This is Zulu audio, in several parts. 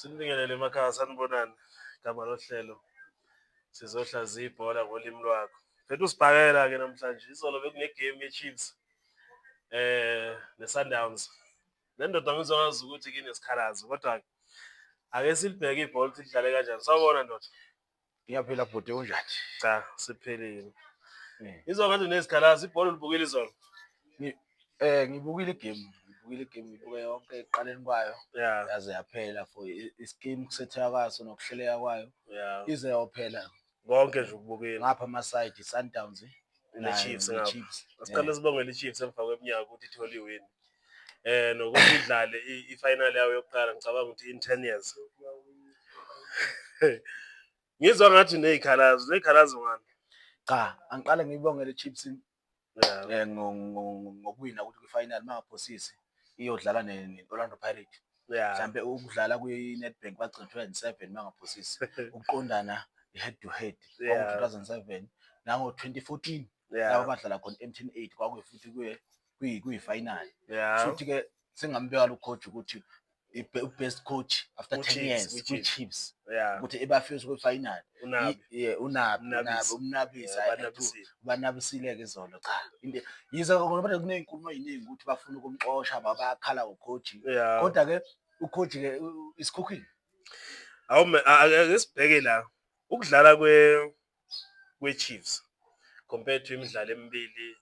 Sinibingelele emakhaya, sanibonani. Gama lohlelo sizohlaziya ibhola ngolimi lwakho. Phethe usibhakela-ke namhlanje, izolo bekune-game ye-Chiefs ne-Sundowns. Le ndoda ngizwa ngazi ukuthi inesikhalazo kodwa-ke ake silibheke ibhola ukuthi lidlale kanjani. Sawubona ndoda. Ngiyaphila bhuti, unjani? Cha, siphilile. Izwa ngathi unezikhalazo, ibhola ulibukile izolo? Ngibukile igame, ngibukile igame, ngibuke yonke ekuqaleni kwayo yaze yaphela for iskimu ukusetheka kwaso nokuhleleka kwayo ize yayophela. Konke nje ukubukile. Ngapha ama-side i-Sundowns ne-Chiefs ngapha. Asiqale sibongele i-Chiefs emva kweminyaka ukuthi ithole iwini. Nokuthi idlale i-final yayo yokuqala ngicabanga ukuthi in 10 years. Ngizwa ngathi nezikhalazo, nezikhalazo ngani? Cha, angiqale ngiyibongele i-Chiefs ngokuwina ukuthi kwi-final mangaphosisi iyodlala ne-Orlando Pirates. Mhlampe ukudlala kwi-Nedbank bagcina 2007 mangaphosisi ukuqondana head to head kwaku-2007 nango-2014 laba abadlala khona MTN 8 kwakuyi futhi kuye kuyi-final. Futhi-ke singambeka lo coach ukuthi i-best coach after 10 years kwi-Chiefs ukuthi ebafisa kwi-final. Unabi. Unabi, Unabi, umnabisi, banabisile-ke izolo. Cha, into yize ngoba kuney'nkulumo ey'ningi ukuthi bafuna ukumxosha, bayakhala ngocoach. Kodwa-ke ucoach-ke is cooking. Awume ake sibheke la ukudlala kwe-Chiefs compared to imidlalo emibili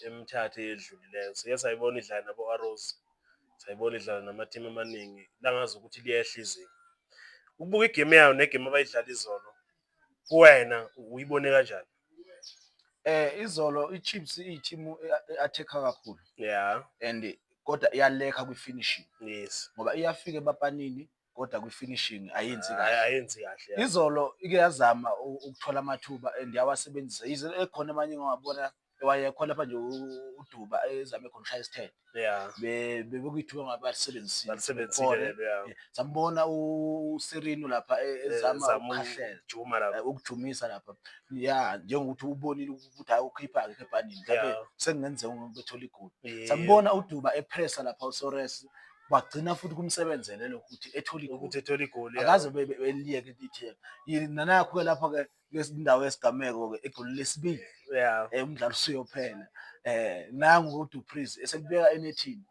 emithathu eyedlulileyo. Sike sayibona idlala nabo-Arrows, sayibona idlala nama-team amaningi langazi ukuthi liyehla izinga. Ukubuka igame yayo negame abayidlala izolo, kuwena uyibone kanjani? Izolo i-Chiefs iyithimu e-attack-a kakhulu. And kodwa iyalekha kwi-finishing. Ngoba iyafika ebapanini kodwa kwi-finishing ayenzi kahle. Ayenzi kahle. Izolo ike yazama ukuthola amathuba and yawasebenzisa. Yize ekhona amanye engawabona wayekhona lapha nje uDuba ezame khona ushaya isithende. Bebekuyithuba ngabe balisebenzisile. Balisebenzisile lelo, yeah. Sambona uSirino lapha ezama ukukhahlela, Juma lapha. Ukujumisa lapha. Ya, njengokuthi ubonile ukuthi hayi ukhipha akekho ebhanini. Mhlawumbe sekungenzeka uma bethola igoli. Sambona uDuba epressa lapha uSores, wagcina futhi kumsebenzele lokho ukuthi ethole igoli. Ukuthi ethole igoli. Akaze beliyeke ithemba. Nanakho-ke lapha-ke kulesi ndawo yesigameko-ke egoli lesibili. Umdlalo usuyophela. Nangu uDu Preez eselibeka enethini.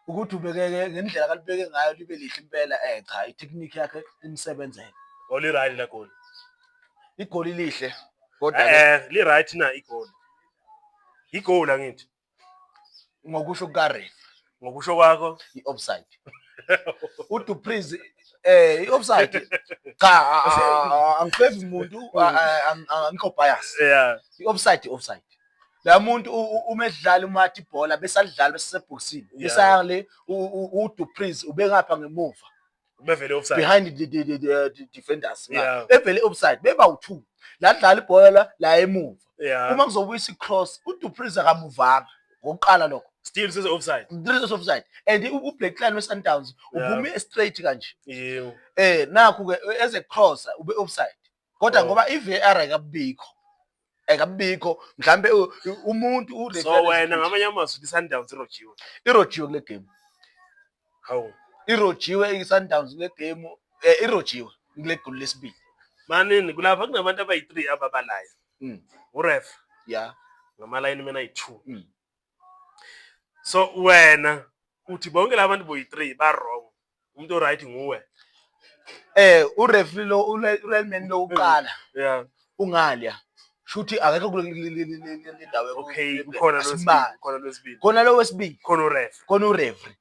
Ukuthi ubekeke ngendlela akalibeke ngayo libe lihle impela, cha, i-technique yakhe imsebenzele. Oh, li-right la goli. Igoli lihle kodwa li-right na igoli? Igoli angithi. Ngokusho kukaRef. Ngokusho kwakho i-offside. uDu Preez i-offside. Cha, angifevi muntu, angikho bias. I-offside, i-offside. La muntu uma edlala umathi ibhola besalidlala besebhokisini. Besaya le uDu Preez ubengapha ngemuva. Bevele offside. Behind the defenders. Bevele offside beba u2. Ladlala ibhola la emuva. Uma kuzobuyisa i-cross uDu Preez akamuvanga. Ngokuqala lokho. Still sise offside. Still sise offside. And uBlack Lion we-Sundowns ubume straight kanje. Yebo. Nakhu ke as a crosser ube offside. Kodwa ngoba i-VAR ayikabikho. Ayikabikho mhlambe umuntu So wena ngamanye amazwi i-Sundowns irojiwe. Irojiwe kule game. Hawu. Irojiwe i-Sundowns kule game, irojiwe kule goli lesibili. Manini kulapha kunabantu abayi-3 ababalayo. Uref. Ngama-line man ayi-2. So wena uthi bonke labantu boyi-3 ba wrong. Umuntu oright nguwe. Ureferee lo ulineman lo uqala. Ungalya. Shuthi akekho kule ndawo. Okay, kukhona lwesibili, khona lwesibili. Khona lo wesibili. Khona uref. Khona ureferee.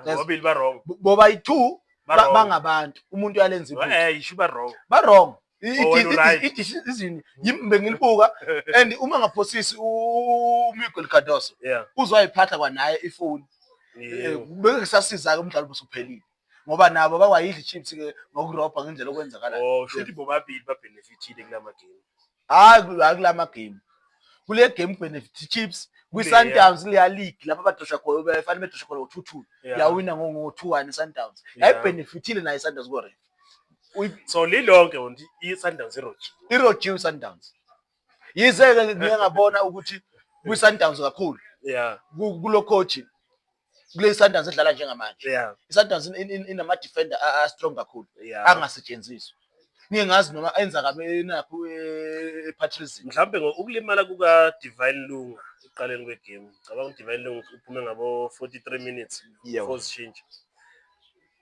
Bobabili ba wrong. Boba yi-2 bangabantu. Umuntu uyalenza iphutha. Isho ba wrong. Ba wrong. I-decision bengilibuka and uma ngaphosisi uMiguel Cardoso uzwayiphatha kwanaye ifoni. Bengisasiza-ke umdlalo busuphelile. Ngoba nabo bakwayidla i-Chiefs ke ngokurobha ngendlela okwenzakala. Oh, shuthi bobabili babenefitile kulama game. Hayi, kulama game. Kule game benefit Chiefs kwi-Sundowns kuleya league lapho abadosha khona befanele bedosha khona ngo-2-2. Yawina ngo-2-1 i-Sundowns. Yayibenefitile nayo i-Sundowns ko-ref. So lilonke wona i-Sundowns irojiwe. Irojiwe i-Sundowns. Yize-ke ngike ngabona ukuthi kwi-Sundowns kakhulu. Kulo coach Kule Sundowns edlala njengamanje, i-Sundowns inama-defender a-strong kakhulu angasetshenziswa. Ngike ngazi noma enza kabi nakho ePatriotism. Mhlawumbe ukulimala kuka-Divine Lunga ekuqaleni kwegame. Ngicabanga uDivine Lunga uphume ngabo-43 minutes, force change.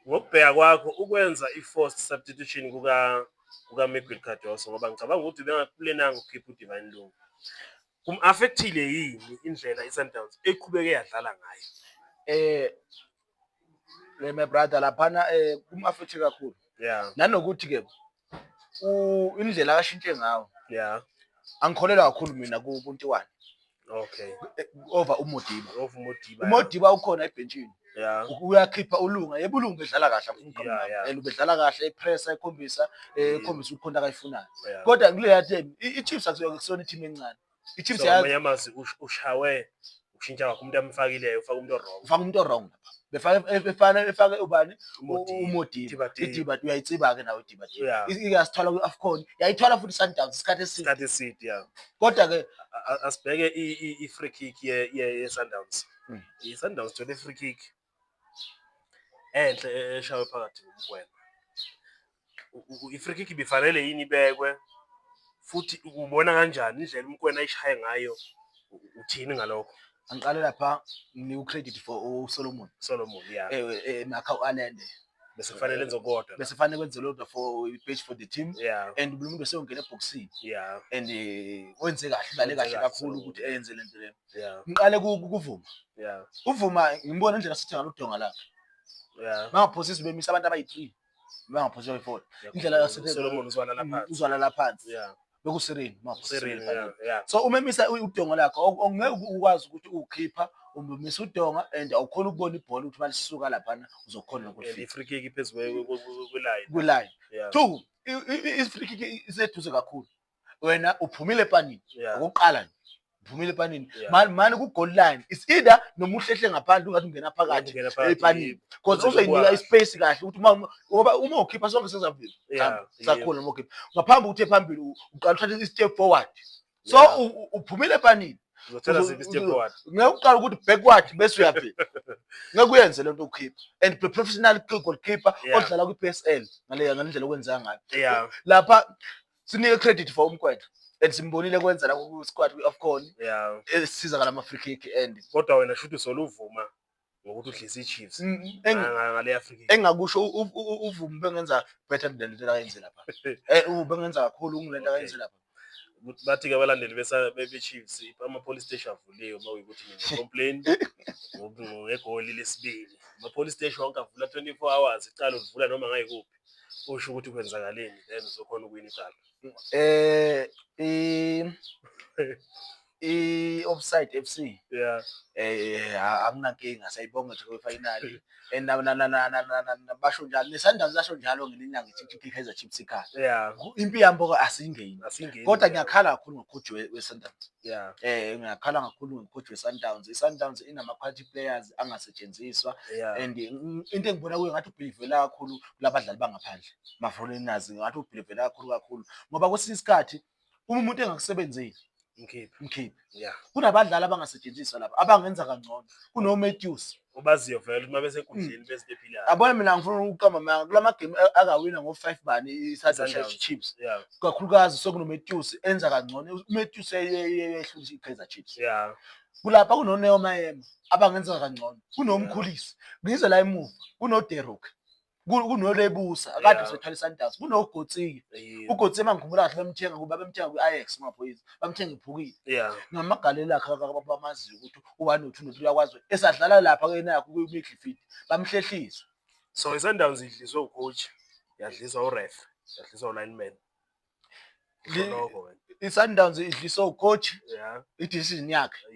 Ngokubheka kwakho, ukwenza i-forced substitution kuka-Miguel Cardoso, ngoba ngicabanga ukuthi ubengakulenanga ukukhipha uDivine Lunga, kum-affect-ile yini indlela i-Sundowns eqhubeke yadlala ngayo? Le, my brother, laphana kum-affect kakhulu. Nanokuthi-ke indlela akashintshe ngawo, angikholelwa kakhulu mina kuNtiwane over uModiba. Over uModiba. UModiba ukhona ebhentshini. Uyakhipha uLunga, yebo, uLunga ubedlala kahle, angifuni ukuqamba amanga. And ubedlala kahle, epressa, ekhombisa ukuthi khona akayifunayo. Kodwa kuleya team, i-Chiefs akusiyona i-team encane. I-Chiefs So ngamanye amazwi ushawe ukushintsha kwakhe, umuntu amfakileyo, ufaka umuntu o-wrong. Ufaka umuntu o-wrong lapha. Befake efana efake ubani? UModiba. UModiba. Dibadile. Idiba uyayitsiba-ke nawe iDibadile. Iyasithwala kwi-AFCON, yayithwala futhi i-Sundowns isikhathi eside. Isikhathi eside, yeah. Kodwa-ke Asibheke i-free kick ye-Sundowns. I-Sundowns ithole i-free kick enhle eshaywe phakathi nguMokoena. I-free kick ibifanele yini ibekwe, futhi ubona kanjani indlela uMokoena ayishaye ngayo, uthini ngalokho? Angiqale lapha nginike u-credit for uSolomon. Solomon, yeah. Makha u-Alende. Bese kufanele enze kodwa. Bese kufanele kwenze lodwa for i-page for the team. And lo muntu eseyongena ebhokisini. And wenze kahle, udlale kahle kakhulu ukuthi enze lento leyo. Ngiqale kuVuma. UVuma ngimbona indlela asithe ngalo udonga lakhe. Bangaphosisi bemisa abantu abayi-3. Bangaphosisi abayi-4. Indlela asethe Solomon uzwalala phansi. Uzwalala phansi. Bekusereni. Sereni, yeah. So uma emisa udonga lakhe, angeke ukwazi ukuthi ukhipha umisa udonga and awukhona ukubona ibhola ukuthi malisuka laphana uzokhona ukulifika. I-free kick phezu kwe-line. Kwe-line. Two, i-free kick iseduze kakhulu. Wena uphumile epanini. Okokuqala nje. Uphumile epanini. Mani ku goal line. It's either noma uhlehle ngaphandle ungathi ungena phakathi epanini. Because uzoyinika i-space kahle ukuthi uma ngoba uma ukhipha sonke sizavila. Sakhona uma ukhipha. Ngaphambi ukuthi phambili uqala uthathe i-step forward. So uphumile epanini. Uzothatha siphi i-step forward? Ngeke uqale ukuthi backward bese uyavila. Ngeke uyenze lento ukhipha. And the professional goalkeeper odlala kwi-PSL ngale ngendlela okwenza ngayo. Lapha sinike credit for uMokoena. And simbonile kwenza la ku squad kwi-AFCON. Esiza ngalama free kick and kodwa wena shuthi usoluvuma ngokuthi udlise i-Chiefs ngale free kick. Engakusho uVuma bengenza better than lento ayenze lapha. Ubengenza kakhulu kunalento ayenze lapha. Bathi-ke abalandeli be-Chiefs ama-police station avuliwe uma kuyikuthi ngine-complain ngegoli lesibili. Ama-police station wonke avula 24 hours, icala ulivula noma ngayikuphi. Usho ukuthi kwenzakaleni then uzokhona ukuwina icala. I-Offside FC. Akunankinga, siyayibonga nje kwi-final. And basho njalo ne-Sundowns yasho njalo ngelinye ilanga ithi i-Kaizer Chiefs ikhaya. Impi yami asingeni. Asingeni. Kodwa ngiyakhala kakhulu ngo-coach we-Sundowns. Ngiyakhala kakhulu ngo-coach we-Sundowns. I-Sundowns inama-quality players angasetshenziswa. And into engibona kuyo ngathi ubhilivela kakhulu kulabadlali bangaphandle. Ma-foreigners ngathi ubhilivela kakhulu kakhulu. Ngoba kwesinye isikhathi uma umuntu engakusebenzeli Mkhiphi. Mkhiphi. Kunabadlali abangasetshenziswa lapha abangenza kangcono. KunoMatthews. Obaziyo vele uma besenkundleni beziphilayo. Yabona mina ngifuna ukuqamba amanga kulama game akawina ngo-5 bani i-Sundowns Chiefs. Kakhulukazi sekunoMatthews enza kangcono. UMatthews eyehlula i-Kaizer Chiefs. Kulapha kunoNeo Maema abangenza kangcono. KunoMkhulisi. Ngize la emuva kunoDerok. KunoLebusa akade sethwala i-Sundowns, kunoGotsiye. UGotsiye mangikhumbula kahle bemthenga kuba bemthenga kwi-Ajax ngamaphoyisa, bamthenga ephukile. Namagalelo akhe abamaziyo ukuthi u-1 no-2 no-3 uyakwazi. Esadlala lapha ke nakho kwi-midfield bamhlehlisa. So i-Sundowns idliswe u-coach, yadliswa u-ref, yadliswa u-lineman. I-Sundowns idliswa u-coach, i-decision yakhe.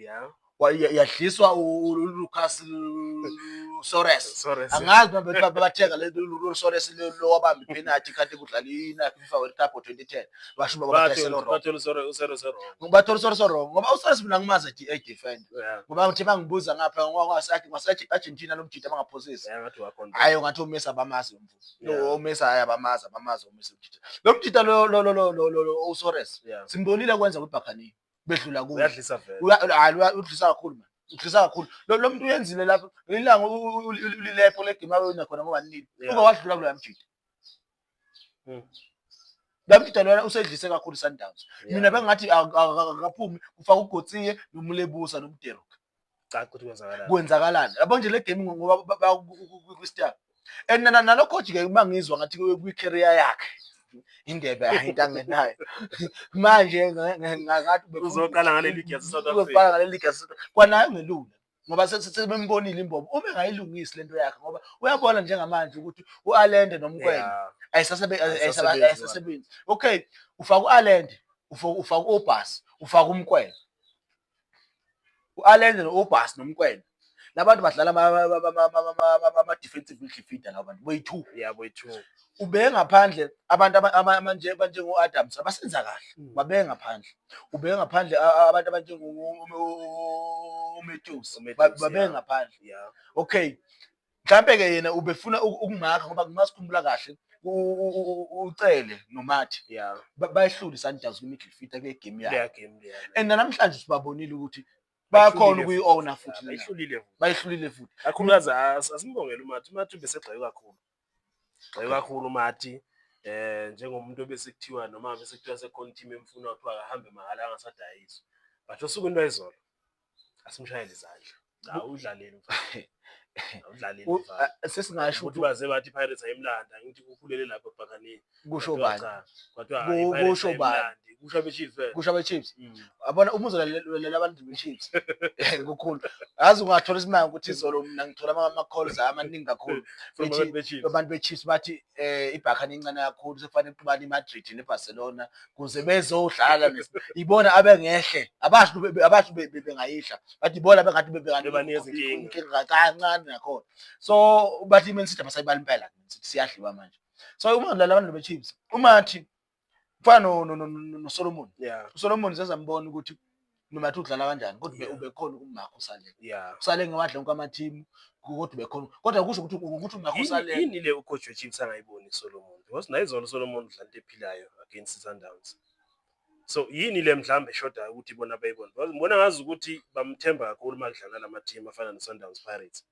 Yadliswa uLucas Suarez. Angazi noma bathenga le Suarez lo wabamba i-penalty kanti kudlala i-FIFA World Cup ngo-2010. Basho bathola uSuarez wrong. Bathola uSuarez wrong ngoba uSuarez mina ngimazi e-defend. Ngoba ngithe bangibuza ngapha ngwase-Argentina lo mjita bangaphosisi. Hhayi ungathi uMessi abamazi lo uMessi, hhayi abamazi abamazi uMessi umjita. Lo mjita lo lo lo lo lo uSuarez simbonile kwenza kwiBuccaneers. Bedlula kuye. Uyadlisa vele. Hayi udlisa kakhulu man. Udlisa kakhulu. Lo muntu uyenzile lapho ilanga uLilepo le game awina khona ngo-1-0. Uke wadlula kuloya mjita. Lo mjita lona usedlise kakhulu i-Sundowns. Mina bengathi akaphumi kufaka uGotsiye noMlebusa noMderuka. Caca ukuthi kwenzakalani. Kwenzakalani. Yabo nje le game ngoba kwi-star. And nalo coach ke uma ngizwa ngathi kwi-career yakhe indebe into angenayo. Manje ngathi uzoqala ngale league yase-South Africa. Uzoqala ngale league yase kwanayo ngelula. Ngoba sebembonile imbobo uma engayilungisi lento yakhe ngoba uyabona njengamanje ukuthi u-Allende noMkwena ayisasebenzi. Okay, ufaka u-Allende, ufaka u-Obasi, ufaka uMkwena. U-Allende no-Obasi noMkwena. Labantu badlala ama-defensive midfielder laba bantu boyi-two. Yeah, boyi-two. Ubeke ngaphandle abantu abanjengo-Adams abasenza kahle, babeke ngaphandle. Ubeke ngaphandle abantu abanjengo-Matthews, babeke ngaphandle. Okay, mhlampe-ke yena ubefuna ukumakha ngoba masikhumbula kahle uCele noMathi bayehlula i-Sundowns kwi-midfielder kule game yabo. And namhlanje sibabonile ukuthi bayakhona ukuyi-owner futhi. Bayihlulile futhi. Bayihlulile futhi. Kakhulukazi asimbongele uMathi, uMathi ubesegxekwe kakhulu. Gxekwe kakhulu uMathi njengomuntu obesekuthiwa noma besekuthiwa sekhona i-team emfuna kuthiwa akahambe mahhala angasadayiswa. But osukwini lwayizolo asimshayele izandla. Cha udlalile umfana. Udlalile umfana. Sesingasho ukuthi baze bathi iPirates ayimlanda ngithi ukhulele lapha eBhakaneni. Kusho bani? Kusho bani? Kusho abeChiefs. Kusho abeChiefs. Yabona uma uzolalela abantu beChiefs kukhulu. Yazi ungathola isimanga ukuthi izolo mina ngithola ama-calls amaningi kakhulu. Abantu beChiefs bathi iBhakhane incane kakhulu sekufanele kuxubane iMadrid neBarcelona kuze bezodlala ibona abengehle abasho abasho bengayihla bathi ibona bengathi bebanikeza inkinga kancane nakhona. So bathi iMan City abasayibali impela siyadliwa manje. So uma udlala abantu beChiefs uMathi kufana noSolomon. USolomon sezambona ukuthi noma athi udlala kanjani kodwa ubekhona ukumakha uSaleng. USaleng wadla wonke ama-team kodwa ubekhona. Kodwa kusho ukuthi ukuthi umakha uSaleng. Yini le ucoach weChiefs angayiboni uSolomon? Because nayizolo uSolomon udlala into ephilayo against iSundowns. So yini le mhlawumbe eshodayo ukuthi bona bayibone? Because ngibona ngazi ukuthi bamthemba kakhulu uma kudlala lama team afana neSundowns Pirates.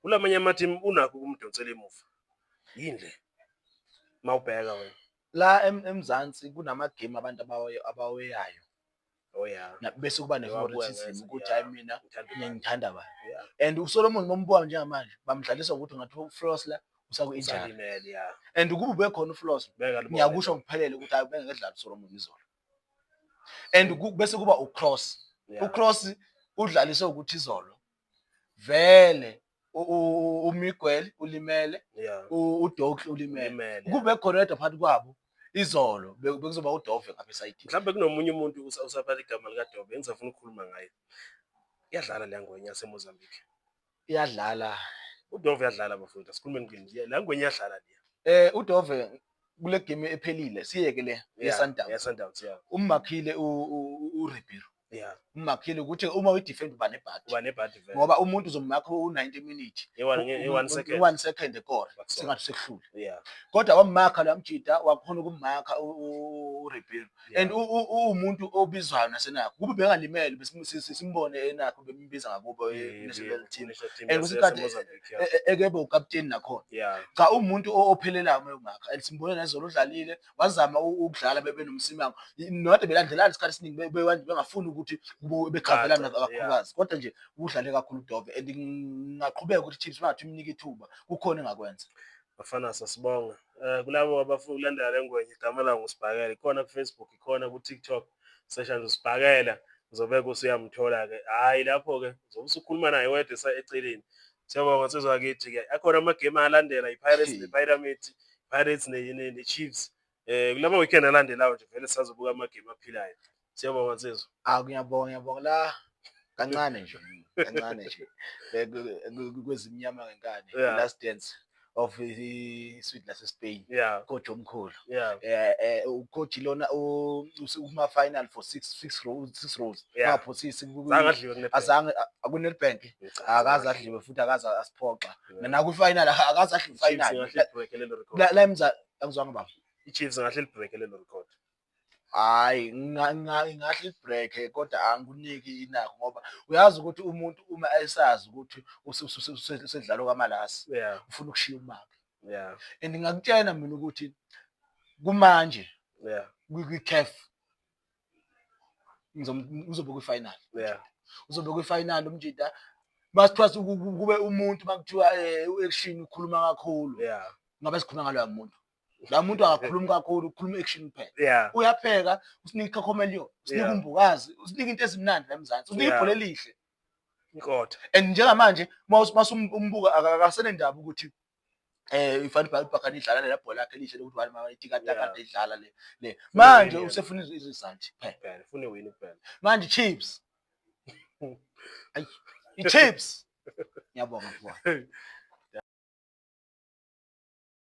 Kulamanye ama-team unakho ukumdonsela emuva. Yini le? Mawubheka wena. La eMzansi kunama-game abantu abaweyayo. Oh yeah. Bese kuba ne-favoritism ukuthi hayi mina ngithanda bani. And uSolomon bombuka njengamanje bamdlalisa ukuthi ngathi uFrosler usaku-injury. And ukuba ubekhona uFrosler ngiyakusho ngiphelele ukuthi hayi bengeke edlale uSolomon izolo. And bese kuba uCross. uCross udlaliswe ukuthi izolo vele uMiguel ulimele, uDoki ulimele. Kube khona yedwa phakathi kwabo izolo bekuzoba uDove ngapha esayidini. Mhlawumbe kunomunye umuntu usaphatha igama likaDove engisafuna ukukhuluma ngaye. Iyadlala le ngwenya yaseMozambique. Iyadlala. UDove uyadlala bafowethu, asikhulume ngiqiniso. Le ngwenya iyadlala le. UDove kule game ephelile siyeke le ye-Sundowns. Ye-Sundowns, yeah. Ummakhile uRibeiro. Ummakhile ukuthi uma uyi-defend uba nebhadi. Uba nebhadi vele. Ngoba umuntu uzommakha u-90 minute. I-one second. I-1 second ekora. Sengathi sekuhlule. Kodwa wammakha lo mjida wakhona ukummakha uRibeiro. And uwumuntu obizwayo nasenakho. Kube bengalimele besimbone enakho bembiza ngakubo e-national team. And kwesikhathi ekebe ukapteni nakhona. Cha umuntu ophelelayo uma umakha. And simbone nezolo udlalile wazama ukudlala benoMsimango. Node belandelana isikhathi esiningi bengafuni ukuthi bekhavelana kakhulukazi. Kodwa nje udlale kakhulu uDove and ngingaqhubeka ukuthi Chiefs bangathi imnike ithuba kukhona engakwenza. Bafana sasibonga. Kulabo abafuna ukulandela le ngwenya igama lawo nguSibhakela, ikhona ku-Facebook, ikhona ku-TikTok, sesha nje uSibhakela uzobeke usuyamthola-ke. Hhayi lapho-ke uzobe usukhuluma naye wedwa eceleni. Siyabonga nsizwa kithi-ke. Akhona amagemu alandela i-Pirates ne-Pyramids, Pirates ne-Chiefs. Kulama weekend alandelayo nje vele sisazobuka amagemu aphilayo. Siyabonga nsizwa. Ah ngiyabonga ngiyabonga la kancane nje kancane nje kwezimnyama ngenkani last dance of iswidi laseSpain coach omkhulu ucoach lona kuma final for six rows ungaphosisi azange ku-Nedbank akaze adliwe futhi akaze asiphoxa nakwi-final akaze adliwe final la emza angizwanga baba i-Chiefs ngahle libreak lelo record. Hhayi, ingahle i-break-e kodwa angikuniki inakho ngoba uyazi ukuthi umuntu uma esazi ukuthi usedlala okwamalasi ufuna ukushiya umakhe. And ngingakutshela mina ukuthi kumanje kwi-CAF uzobe kwi-final. Uzobe kwi-final umjida. Masithiwa kube umuntu makuthiwa u-action ukhuluma kakhulu. Ngabe sikhuluma ngaloya muntu. La muntu akakhulumi kakhulu, ukhuluma action kuphela. Uyapheka, usinika ikhokhomeliyoni, usinika umbukazi, usinika into ezimnandi la eMzansi, usinika ibhola elihle. Inkotha. And njengamanje masumbuka akasenendaba ukuthi ifana ibhakani idlala lela bhola lakhe elihle lokuthi wani mama itikata idlala le. Manje usefuna i-result kuphela. Kuphela, ufuna i-win kuphela. Manje Chiefs. Ayi, i-Chiefs. Ngiyabonga mfowethu.